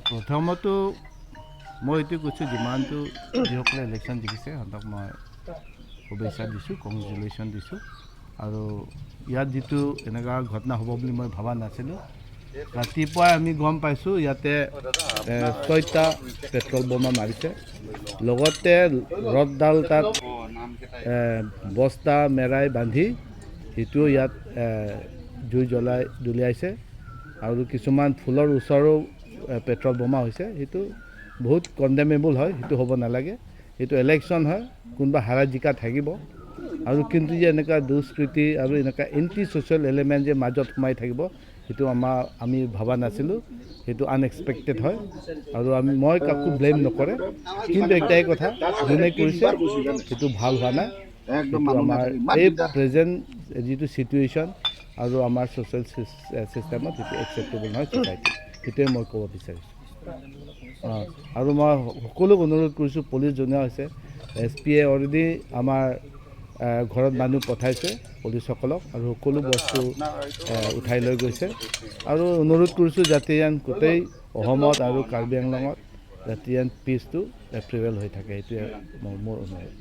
প্ৰথমতো মই এইটো কৈছোঁ, যিমানটো যিসকলে ইলেকশ্যন জিকিছে, সিহঁতক মই শুভেচ্ছা দিছোঁ, কংগ্ৰেচুলেশ্যন দিছোঁ। আৰু ইয়াত যিটো এনেকুৱা ঘটনা হ'ব বুলি মই ভবা নাছিলোঁ। ৰাতিপুৱাই আমি গম পাইছোঁ, ইয়াতে ছয়টা পেট্ৰল বোমা মাৰিছে, লগতে ৰডডাল তাত বস্তা মেৰাই বান্ধি সেইটোও ইয়াত জুই জ্বলাই দলিয়াইছে। আৰু কিছুমান ফুলৰ ওচৰো পেট্ৰল বোমা হৈছে। সেইটো বহুত কণ্ডেমেবল হয়, সেইটো হ'ব নালাগে। সেইটো ইলেকশ্যন হয়, কোনোবা হাৰা জিকা থাকিব। আৰু কিন্তু যে এনেকুৱা দুষ্কৃতি আৰু এনেকুৱা এণ্টি ছ'চিয়েল এলিমেণ্ট যে মাজত সোমাই থাকিব, সেইটো আমি ভবা নাছিলোঁ। সেইটো আনএক্সপেক্টেড হয়। আৰু মই কাকো ব্লেম নকৰে, কিন্তু একটাই কথা, যোনে কৰিছে সেইটো ভাল হোৱা নাই। সেইটো আমাৰ এই প্ৰেজেণ্ট যিটো চিটুৱেশ্যন আৰু আমাৰ ছ'চিয়েল ছিষ্টেমত সেইটো একচেপ্টেবল নহয় ছ'চাইটিত। সেইটোৱে মই ক'ব বিচাৰিছোঁ। আৰু মই সকলোক অনুৰোধ কৰিছোঁ, পুলিচ জনোৱা হৈছে, এছ পিয়ে অলৰেডি আমাৰ ঘৰত মানুহ পঠাইছে পুলিচসকলক আৰু সকলো বস্তু উঠাই লৈ গৈছে। আৰু অনুৰোধ কৰিছোঁ যাতে ইয়াত গোটেই অসমত আৰু কাৰ্বি আংলঙত যাতে ইয়াত পিচটো প্ৰিভেল হৈ থাকে, সেইটোৱে মোৰ অনুৰোধ।